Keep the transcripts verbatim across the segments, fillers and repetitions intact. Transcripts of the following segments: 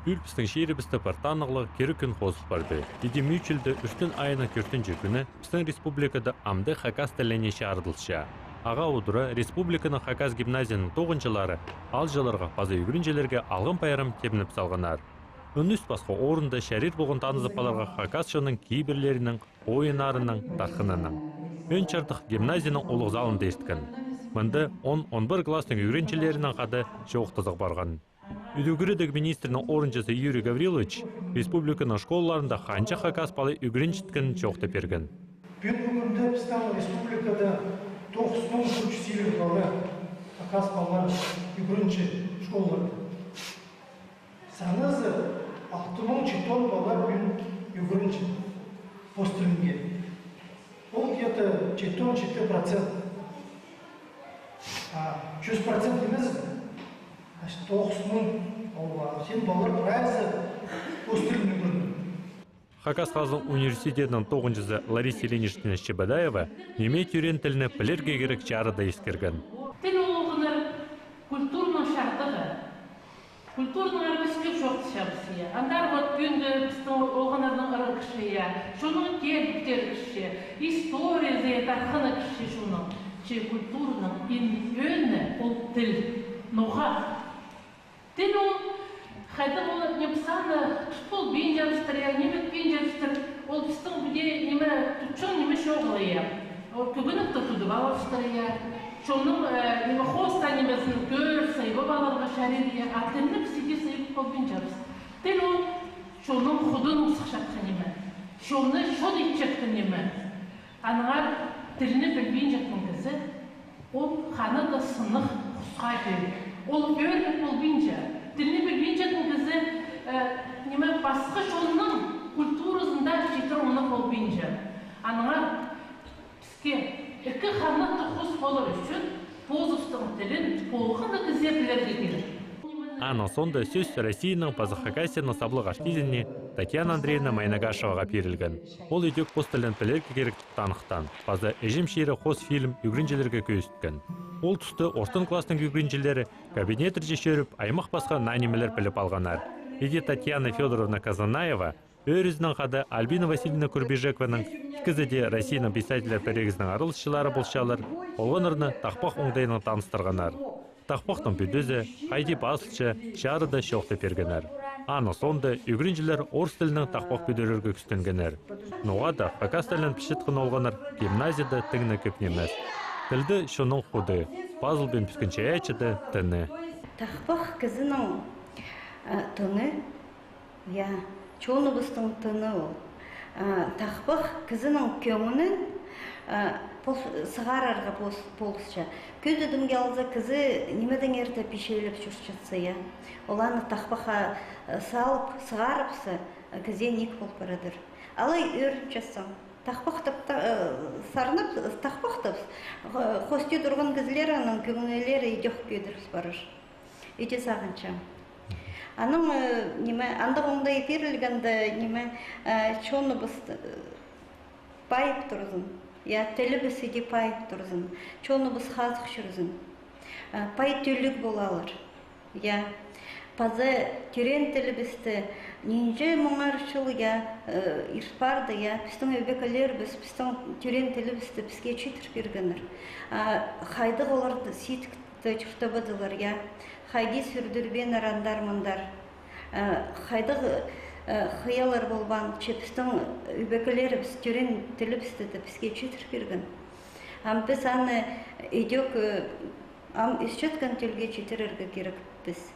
Пӱӱл пістің чирібісте пір танығлығ кирек кӱн хозыл парды. Иди мӱӱт чылда ӱртӱн айының тӧртінҷі кӱні пістің республикада амды хакас тіліне чарыдылча. Ағаа удура республиканың хакас гимназияның тоғынҷылары аалҷыларға паза ӱгренҷілерге алғым пайрам тимнеп салғаннар. Ӱнӱс пасха орында чарир полған танызып аларға хакас чонның кибірлерінең, ойыннарынаң, тархыннаң. Ӧӧн чардых гимназияның улуғ залында ирткен. Мында он, он пір класстың ӱгренҷілерінең хада чоохтазығ парған. Ӱдӱкӱредіг министрнің орынҷызы Юрий Гаврилович республиканың школаларында ханҷа хакас пала ӱгренчеткенін чоохтап пирген. Пӱӱнгі кӱнде пістің республикада тоғыс муң ӱс чӱс илиг пала, хакас пала ӱгренче школаларда. Саназы алты муң читі он пала пӱӱн ӱгренче пос тілінге. Ол где-то читі он читі процент. А, чӱс процент нимес, значит, тоғыс муң, ол, а, син палалар прайзы пос тілін ӱгренді. Хакас хазының университетінің тоғынҷызы Лариса Ильинична Чебодаева ниме тӧреен тілні пілерге кирек чарыда искірген. Тіл ол олғаннар культураның чардығы. Культураның ыры піс кӧп чоохтапчабыс, я. Андар вот пӱӱнгі пістің олғаннарның ыры кізі, я. Чонның килбістері кізі, историязы, я, тархыны кізі чонның. Че культураның иң ӧӧні ол тіл. Ноға? Тіл ол хайдағ ол, ниме, піс аны тут полбинчабыстыр, я, ниме итпинчебістір, ол пістің піди, ниме, тутчаң ниме чоғыл, я. Ол кӧгенекті тудып алыбыстыр, я. Чонның, э, ниме, хоста нимезін кӧр, сыйып аларға чарир, я. А тілні піс иди сыйып полбинчабыс. Тіл ол чонның худын сыхчатхан ниме. Чонны чон итчеткен ниме. Аннаңар тілні пілбинчеткен кізі, ол ханы даа сынығ хусха тӧӧй. Ол ӧрініп полбинча. Тілні пілбинчеткен кізі, э, ниме, пасха чонның культуразында читіре омны полбинча. Аннаңар піске ікі ханнығ таа хус полар ӱчӱн позыбыстың тілін полған на кізі пілерге кирек. Аның соонда сӧс Россияның паза Хакасияның саблығ артизіне Татьяна Андреевна Майнагашеваға пирілген. Ол ідӧк пос тілін пілерге кирек танығ- тан. Паза «Іҷем чирі» хос фильм ӱгренҷілерге кӧзіткен. Ол туста ортын класстың ӱгренҷілері кабинеттерҷе чӧріп, аймах пасха наа нимелер піліп алғаннар. Иди Татьяна Фёдоровна Казанаева ӧӧрізінең хада Альбина Васильевна Курбижекованың, ікізі дее Россияның писательлер пірігізінің араласчылары полчалар, олғаннарны тахпах оңдайынаң таныстырғаннар. Тахпахтың пӱдізі, хайди пазылча, чарыда чоохтап пиргеннер. Аның соонда ӱгренҷілер орыс тілінең тахпах пӱдірерге кӱстенгеннер. Ноға даа хакас тілінең пілчеткен олғаннар гимназияда тың на кӧп нимес. Тіл дее чонның худы, пазылбин пӱскен чайаачы даа тыны. Тахпах кізінің, э, тыны. Я, чоныбыстың тыны ол. А, тахпах кізінің кӧңнін, а, пос-, сығарарға пос-, полысча. Кӧзідімге алза, кізі нимедеңер дее пичелеп чӧрчетсе, я. Ол аны тахпахха, а, салып, сығарыпса, а, кізее ниик пол парадыр. Алай ӧрінчезің. Тахпахтап та-, а, сарнап, тахпахтап, хо-, хости турған кізілернің кӧңнілері идӧк кӧдіріл парар. Иди сағынчам. Анаң, э, ниме, андағ оңдай пирілгенде, ниме, э, чоныбыс, э, пайып турзын. Я, тілібіс иди пайып турзын. Чоныбыс хазых чӧрзін. Э, пай тӧліг полалар. Я. Паза тӧреен тілібісті нинҷе муңар чыл, я, э, ир парды, я, пістің ӧбекелерібіс, пістің тӧреен тілібісті піске читір пиргеннер. А хайдағ олар сидік Тӧ чуртабадылар, я. Хайди сӱрдірбееннер андар-мындар. Э, хайдағ, э, хыяллар полбаан, че пістің ӧбекелерібіс тӧреен тілібісті дее піске читір пирген. Ам піс аны идӧк, э, ам ӧсчеткен тӧлге читірерге кирекпіс.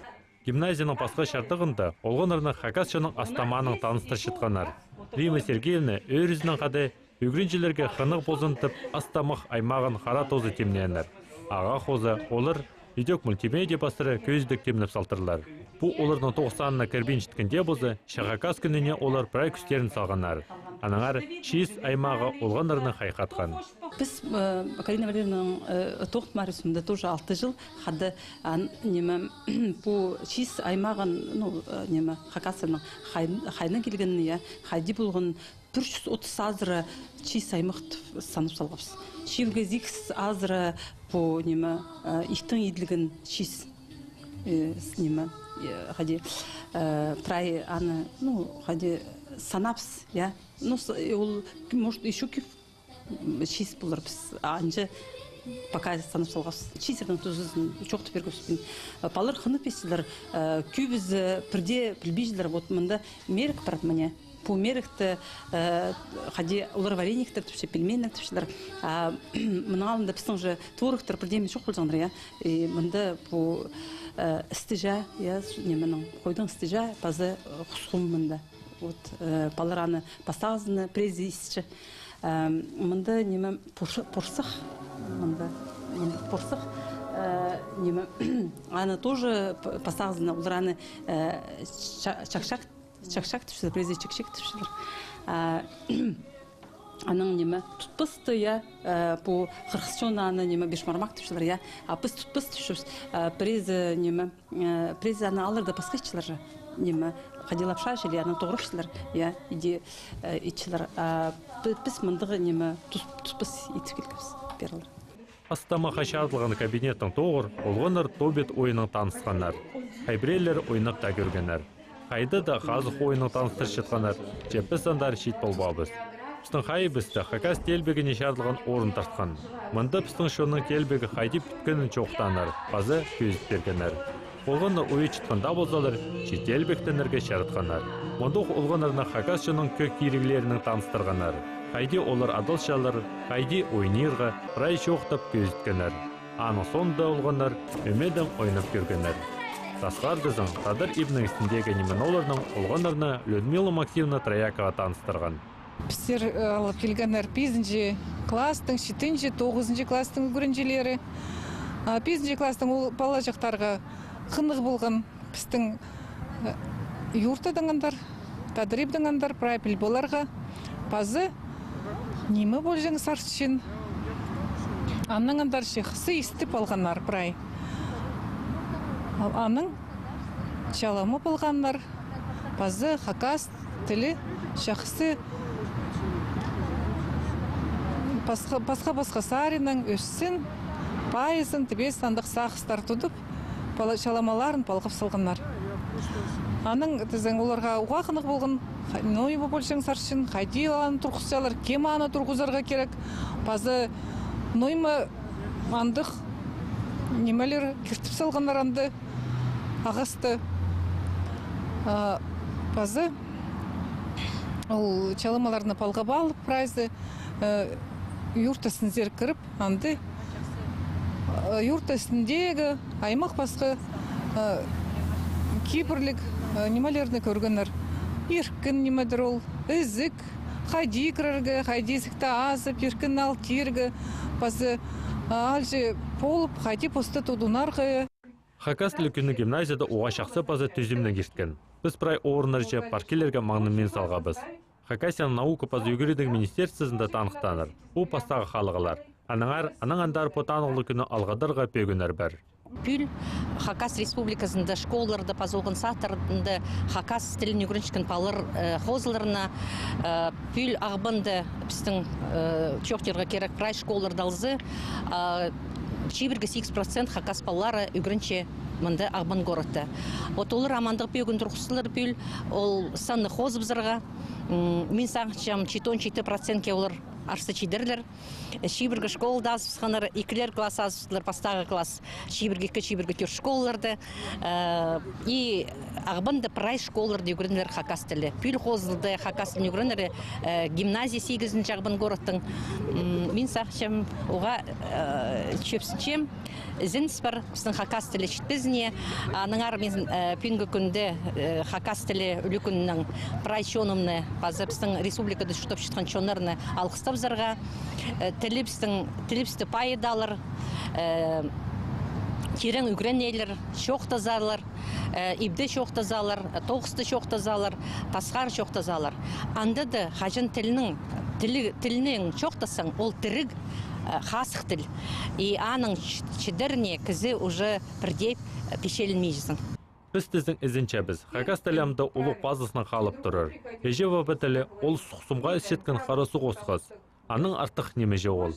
Гимназияның пасха чардығында олғаннарны хакас чонның ас-тамаанаң таныстырчатханнар. Римма Сергеевна ӧӧрізінең хада ӱгренҷілерге хынығ ползын тіп, ас-тамах аймағын хара тооза тимнееннер. Ағаа хоза олар идӧк мультимедия пастыра кӧзідіг тимнеп салтырлар. Пу оларның тоғыс санына кірбинчеткенде полза, че хакас кӱніне олар прай кӱстерін салғаннар. Аннаңар чиис аймағы олғаннарны хайхатхан. Піс, э, Карина Валерьевнаның, э, тоғынмарысында тоже алты чыл хада, ан, ниме, пу чиис аймағын, ну, э, ниме, Хакасияның хай-, хайна килгенін, я, хайди полған, пір чӱс отыс азыра чиис аймах тіп санап салғабыс. Чиилге сигіс азыра пу, ниме, э, иттең иділген чиис, э, с-, ниме, Э, хайди, э, прай аны, ну, хайди санабыс, я. Ну, с-, э, ол, может, ещё кӧп, м, чиис поларбыс. Анҷа пока санап салғабыс. Чиистернің тузазын чоохтап пиргебіс. Э, палалар хынып истілер, э, кӧбізі пірдее пілбинчелер. Вот мында мирек пар, мына. Пу миректі, э, хайди олар варениктер тіпче, пельменьлер тіпчелер. А мының алнында пістің же творогтар пірдее ниме чох полҷаңнар, я. И мында пу, э, істіҷе, я, с-, нименің, хойдың істіҷе, паза, э, хусхум мында. Вот, э, палалар аны пастағызын пірезі исче. Э, мында ниме, порса-, порсах, мында, мында порсах, э, ниме, аны тоже п-, пастағызын, олар аны, э, ча-, чакчак Чакчак тіпчелер, пірезі чекчек тіпчелер. А, аның ниме, тутпасты, я, э, пу хырғыс чонда аны ниме, бешмармак тіпчелер, я. А піс тутпас тіпчебіс, э, пірезі ниме, э, пірезі аны аларда пасха итчелер же. Ниме, хайди лапша чіли, аны тоғырапчалар, я, иди, э, итчелер. А пі-, піс мындағ ниме, тут-, тутпас итіп килгебіс, пеер олар. Ас-тамахха чарыдылған кабинеттің тоғыр олғаннар тобит ойыннаң танысханнар. Хай пірелері ойнап таа кӧргеннер. Хайда даа хазых ойыннаң таныстырчатханнар, че піс андар чит полбаабыс. Пістің хайиибісті хакас теелбегіне чарыдылған орын тартхан. Мында пістің чонның теелбегі хайди пӱткенін чоохтааннар, паза кӧзіт пиргеннер. Олғаннар ойчатхан даа ползалар, че теелбектенерге чаратханнар. Мындох олғаннарны хакас чонның кӧг киріглерінең таныстырғаннар. Хайди олар адалчалар, хайди ойнирға, прай чоохтап кӧзіткеннер. Аның соонда олғаннар ӧмедең ойнап кӧргеннер. Тасхардызың тадар ибнің істіндегі ниме-ноларнаң олғаннарны Людмила Максимовна Троякова таныстырған. Пістер, э, алып килгеннер пизінҷі класстың, читінҷі, тоғызынҷы класстың ӱгренҷілері. А, пизінҷі класстың ол палаҷахтарға хынығ полған пістің, э, юртадаң андар, тадар ибдең андар, прай піл поларға. Паза ниме полҷаң сарчын. Аннаң андар чахсы истіп алғаннар прай. А-, аның чалама полғаннар. Паза хакас тілі чахсы пасха, пасха-пасха саринаң ӧссін, пайызын, тібес андағ сағыстар тудып, пала-, чаламаларын палғап салғаннар. Анаң тізең оларға уғаа хынығ полған, ха-, ноо ниме полҷаң сарчын, хайди аны турғысчалар, кем аны турғызарға кирек, паза ноо ниме андағ нимелер киртіп салғаннар анда. Ағасты, а, паза ол чаламаларны палғап алып, прайзы, э, юртазынзар кіріп, анда, э, юртазындегі аймах-пасха, э, кибірліг, э, нимелерні кӧргеннер. Иркін нимедір ол, ізік, хайди кірерге, хайди ізікті азып, иркін ал кирерге, паза, э, алҷа полып, хайди посты тудынарға. Хакас тілі кӱні гимназияда уғаа чахсы паза тӱзімнең ирткен. Піс прай орыннарҷа паркилерге маңнанмин салғабыс. Хакасияның наука паза ӱгредіг министерствозында таныхтааннар. Пу пастағы халығлар. Аннаңар, анаң андар пу танығлығ кӱнні алғыдарға пӧгіннер пар. Пӱӱл Хакас Республиказында школаларда паза олған садтарында хакас тілін ӱгренчеткен палалар, э, хозыларына, э, Пӱӱл Ағбанда пістің, э, чоохтирға кирек, прай школаларда алза, а, чибіргі сигіс процент хакас палалары ӱгренче мында Ағбан городта. Вот олар ам андағ пӧгін турғыстылар пӱӱл, ол санны хозыбызарға. М, мин сағынчам, читон читі процентке олар арса чидерлер. Чибіргі школада азыбысханнар, ікілер класс азыбыстылар, пастағы класс. Чибіргі ікі, чибіргі тӧрт школаларда, э, и Ағбанда прай школаларда ӱгренерлер хакас тілі. Пӱӱл хозылда хакас тілін ӱгренерлер, э, гимназия сигізінҷі Ағбан городтың. М, мин сағынчам, уғаа, э, чӧпсінчем, ізеніс пар пістің хакас тілі читпезіне. Аннаңар мин, э, пӱӱнгі кӱнде, э, хакас тілі ӱлӱкӱнінең прай чонымны, паза пістің республикада чуртапчатхан чоннарны алғыстапчатырға. Э, тілібістің, тілібісті пайыдалар, э, тирең ӱгренелер, чоохтазалар, э, ибде чоохтазалар, э, тоғыста чоохтазалар, тасхар чоохтазалар. Анда даа хаҷан тілнің, тілі, тілнең чоохтассаң, ол тіріг, э, хазых тіл. И аның ч-, чідеріне кізі уже пірдее, э, пичелінминчезің. Піс тізең ізенчебіс, хакас тілі амды улуғ пазызынаң халып турар. Іҷе-паба тілі ол сухсымға ісчеткен хара суғ осхас. Анаң артых ниме чоғыл.